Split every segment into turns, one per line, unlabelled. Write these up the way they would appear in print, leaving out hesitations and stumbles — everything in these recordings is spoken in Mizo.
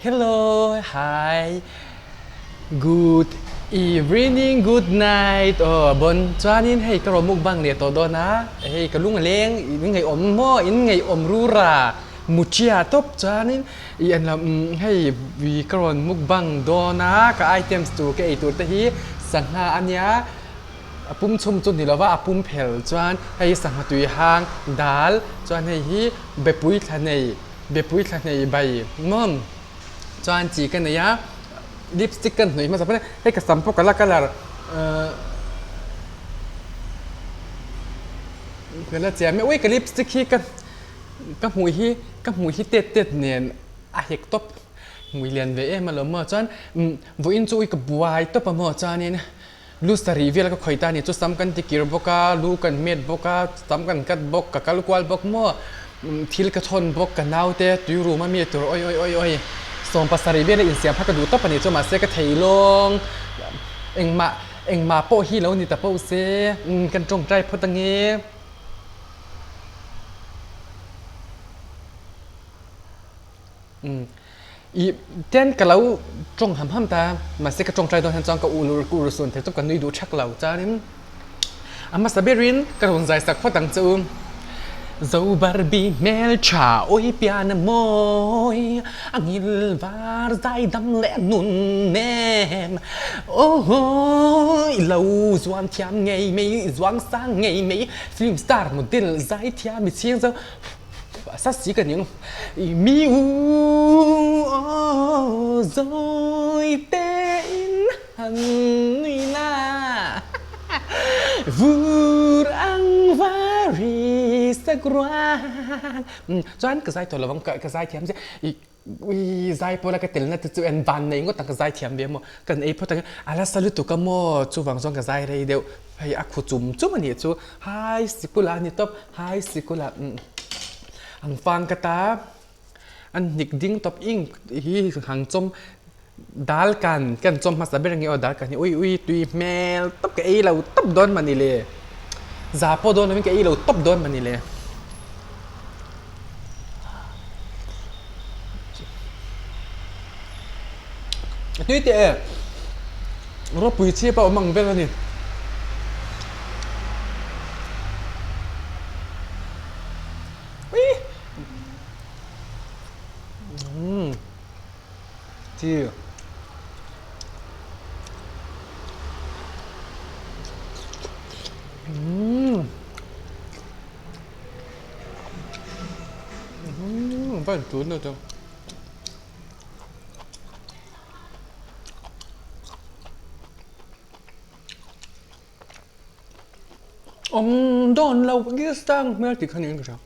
Hello, hi, good evening, good night aw bon chuanin hei ka rawn mukbang leh tawh dawn a, hei ka lung a leng in ngaihawm maw in ngaihawm rura muchia tawp chuanin i an lam hei ka rawn mukbang dawn a ka items tur ka ei tur te hi sangha a nia a pum chhum chu ni lova a pum phel chuan hei sangha tui hang dal chuan hei hi bepui thla nei. Bepui thla hnei bai mawm chuan chi ka nei a, lipstick ka hnawih hmasa phawt a, hei ka sam pawh ka la colour ka la chiam e, ui ka lipstick hi ka ka hmui hi ka hmui hi tet tet nen a hek tawp hmui lian ve em alawm maw chuan vawiin chu ui ka buai tawp a maw chuanin lu sarih vel ka khawih ta a ni chu sam kan ti kir bawk a lu kan met bawk a sam kan cut bawk ka kal kual bawk maw thil ka thawn bawk ka naute tui rum a mi tur awi awi awi awi sawm pasarih vel a insiam kha ka duh tawp a ni chu mahse ka thei lawng engmah engmah pawh hi lo ni ta pawh se kan tawngtai phawt ange. I ten ka lo tawng ham ham ta mahse ka tawngtai dawn hian chuan ka ulur ka ur sun thei chuan ka nui duh thak lo chuanin a hmasa berin ka rawn zai sak phawt ang che u. Zo Barbie hmeltha awi pian a mawi a ngil var zai dam leh nun nem Aw i lo zuam thiam ngei mai i zuang sang ngei mai film star model zai thiam i chhing zo Sa si ka ning mi u aw zawi tein han nui la vur ang vari sak ruang chuan ka zai tawh lovang ka zai thiam che i zai pawla ka telna te chu en van nei ngawt ang ka zai thiam ve maw kan ei phawt ang a la sa lutuk a maw chuvang chuan ka zai rei deuh hei a khu chum chum a nih chu hai sikul a ni tawp hai sikul ah ang fang ka ta an hnik ding tawp ing hi hang chawm dal kan kan chawm hmasa ber ange aw dal kan hi ui ui tui hmel tawp ka ei lo tawp dawn mani le za pawh dawn lovin ka ei lo tawp dawn mani le. A tui teh e ropui chhip a awm ang vel a ni. Umm chi umm umm va tun lo chu. Awm dawn lo i sang hmel tih kha niin ka hria.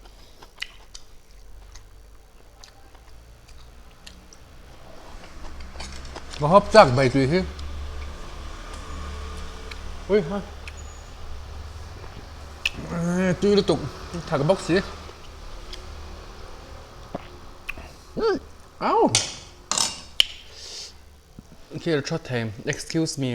Ka hawp chak bai tui hi. Ui ha. Tui lutuk thak bawk si. Au. Thil tha thei excuse me.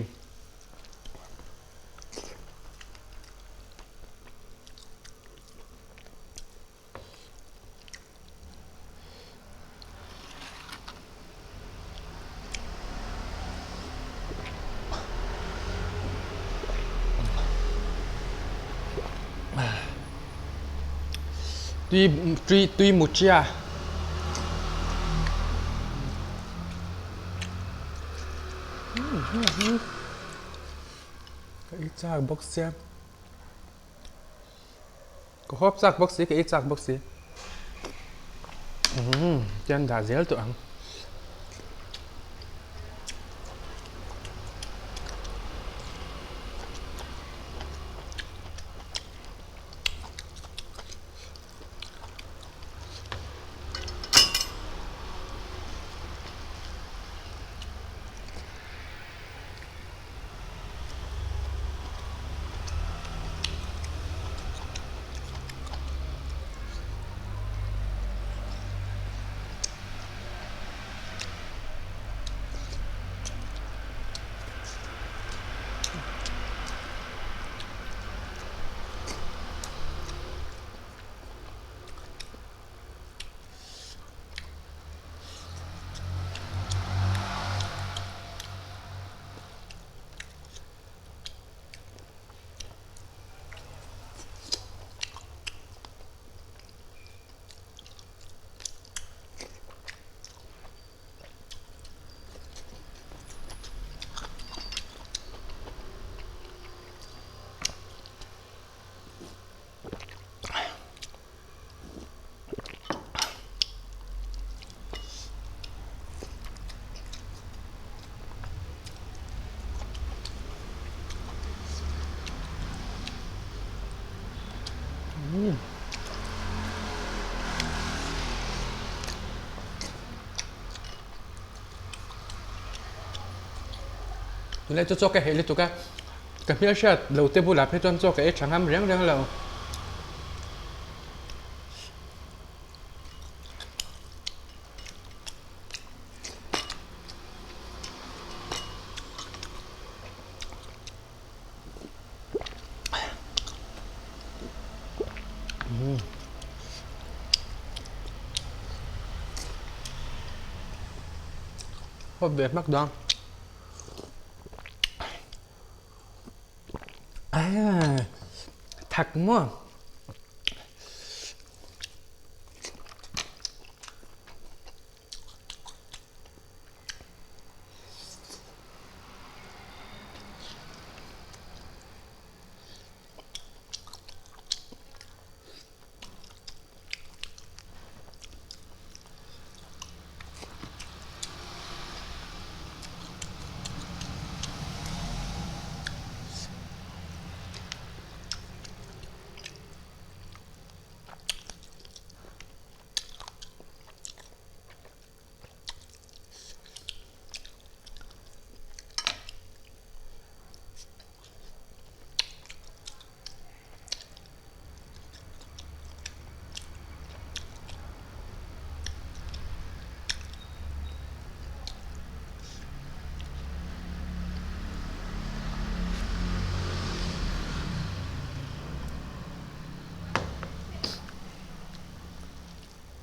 Tui tui tui muchia. Ka ei chak bawk sia. Ka hawp chak bawk si, ka ei chak bawk si. Umm tian dah zel tawh ang. Tunlai chu chaw ka heh lutuk a, ka hmelhriat lo te bulah phei chuan chaw ka ei tha ngam reng reng lo. Hawp ve hmak dang. Thak maw?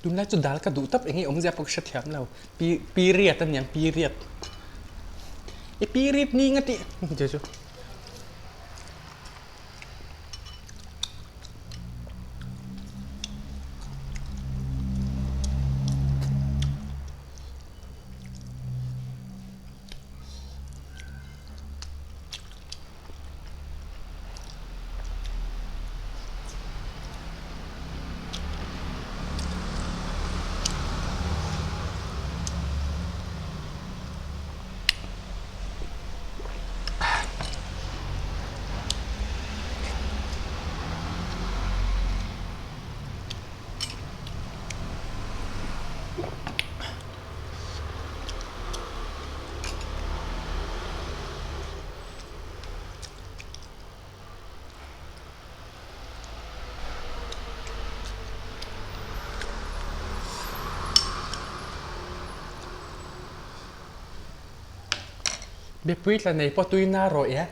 Tunlai chu dal ka duh tawp eng nge awmzia pawh ka hrethiam lo pi period a niang period i period ni nga tih chu chu. Mipui tla nei pawh tui na rawih e.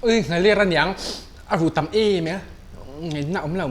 Ui nghalir aniang a ruh tam em e ngaihna awm lo.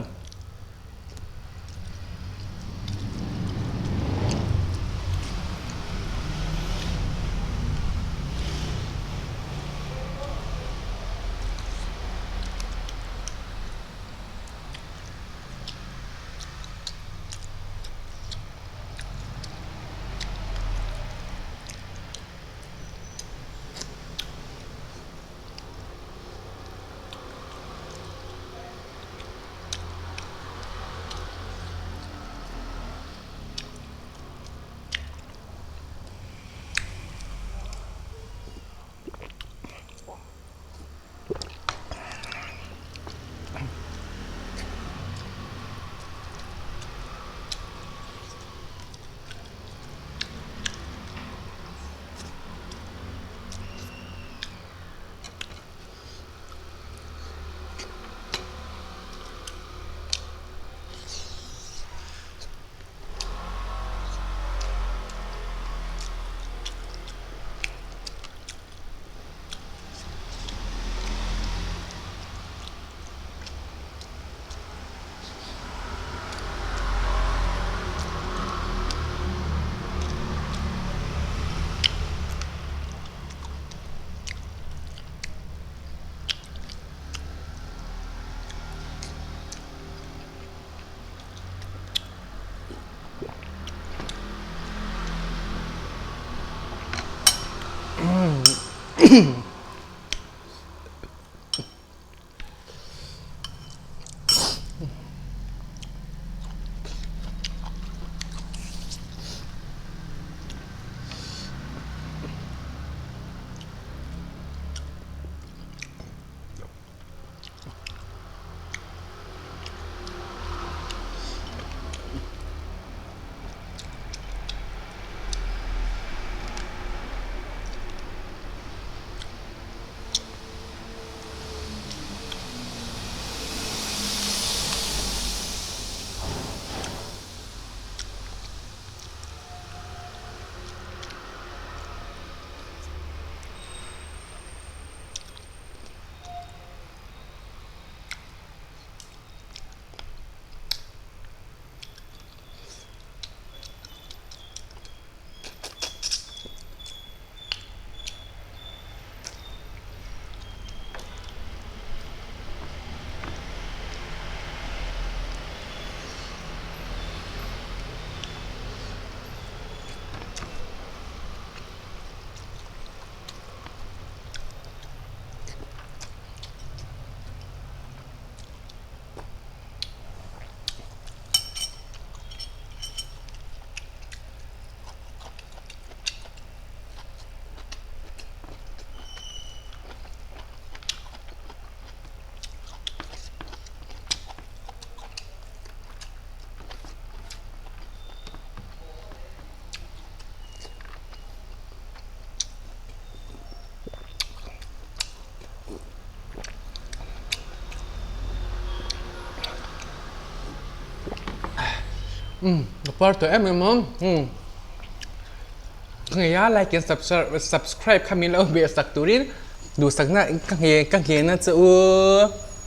Umm ka puar tawh em em a umm ka ngei a like and subscribe kha min lo beh sak turin duhsakna ka nge ka nghena che u.